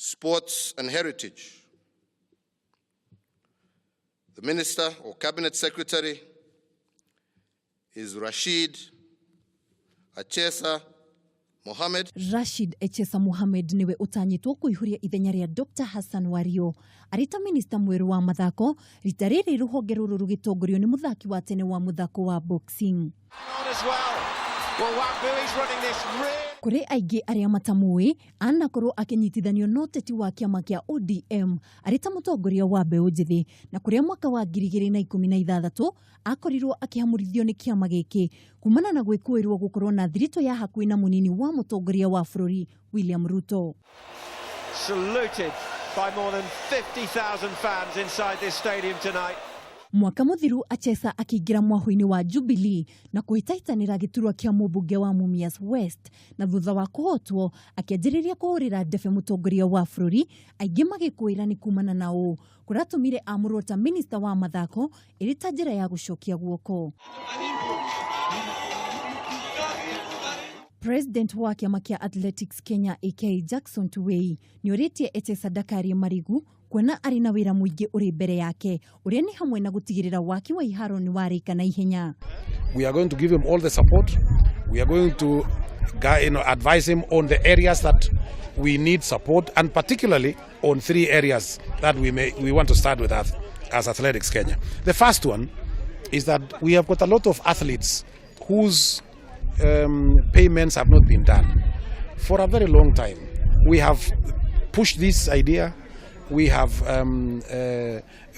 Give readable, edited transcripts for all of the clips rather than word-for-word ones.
Sports and Heritage. The Minister or Cabinet Secretary is Rashid Echesa Mohammed. Rashid Echesa Mohammed nĩwe ũtanyĩtwo kũihũria ithenya rĩa Dr Hassan Wario arĩ ta minista mwerũ wa mathako, rita rĩrĩ rũhonge rũrũ rũgĩtongorio nĩ mũthaki wa tene wa mũthako wa boxing. Kũrĩ aingĩ arĩa matamũĩ, anakorwo akĩnyitithanio na ũteti wa kĩama kĩa ODM arĩ ta mũtongoria wa mbeũ njĩthĩ, na kũrĩa mwaka wa 2016 akorirwo akĩhamũrithio nĩ kĩama gĩkĩ kumana na gwĩkũĩrwo gũkorwo na thiritũ ya hakuhĩ na mũnini wa mũtongoria wa bũrũri William Ruto. Saluted by more than 50,000 fans inside this stadium tonight. Mwaka mũthiru Achesa akĩingĩra mwahũ-inĩ wa Jubilee na kũhĩtahĩtanĩra gĩturwa kĩa mũmbunge wa Mumias West, na thutha wa kũhotwo akĩanjĩrĩria kũhũrĩra ndebe mũtongoria wa bũrũri, aingĩ magĩkũĩra nĩ kumana na ũũ kũratũmire amũrwo ta minista wa mathako ĩrĩ ta njĩra ya gũcokia guoko. President wa kĩama kĩa Athletics Kenya AK Jackson Tuwei nĩorĩtie Echesa ndakarie marigu kuona arĩ na wĩra mũingĩ ũrĩ mbere yake, ũrĩa nĩ hamwe na gũtigĩrĩra waki wa iharo nĩ warĩka na ihenya. We are going to give him all the support. We are going to advise him on the areas that we need support, and particularly on three areas that we want to start with as Athletics Kenya. The first one is that we have got a lot of athletes whose payments have not been done for a very long time. We have pushed this idea. We have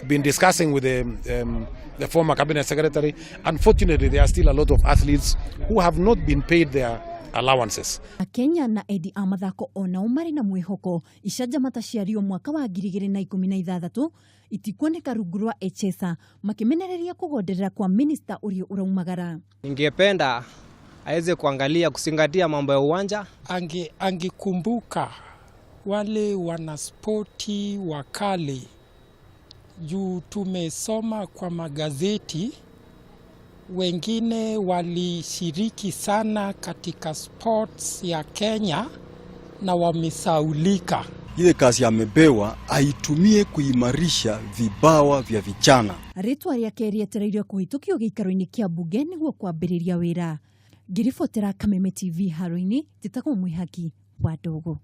been discussing with the former cabinet secretary. Unfortunately, there are still a lot of athletes who have not been paid their allowances. Kenya na endi a mathako onao marĩ na mwĩhoko icanjama ta cia Rio mwaka wa 2016 itikuoneka rungu rwa Echesa, makĩmenereria kũgonderera kwa minista ũrĩa ũraumagara. Ningependa aweze kuangalia kuzingatia mambo ya uwanja. Angekumbuka wale wanaspoti wa kale, juu tumesoma kwa magazeti wengine walishiriki sana katika sports ya Kenya na wamesaulika. Ile kazi amepewa aitumie kuimarisha vibawa vya vijana. Rĩtwa rĩake rĩetereirio kũhĩtũkio gĩikaro-inĩ kĩa mbunge nĩguo kwambĩrĩria wĩra. Ngĩribotera Kameme TV haro-inĩ, njĩtagwo Mwĩhaki wa Ndogo.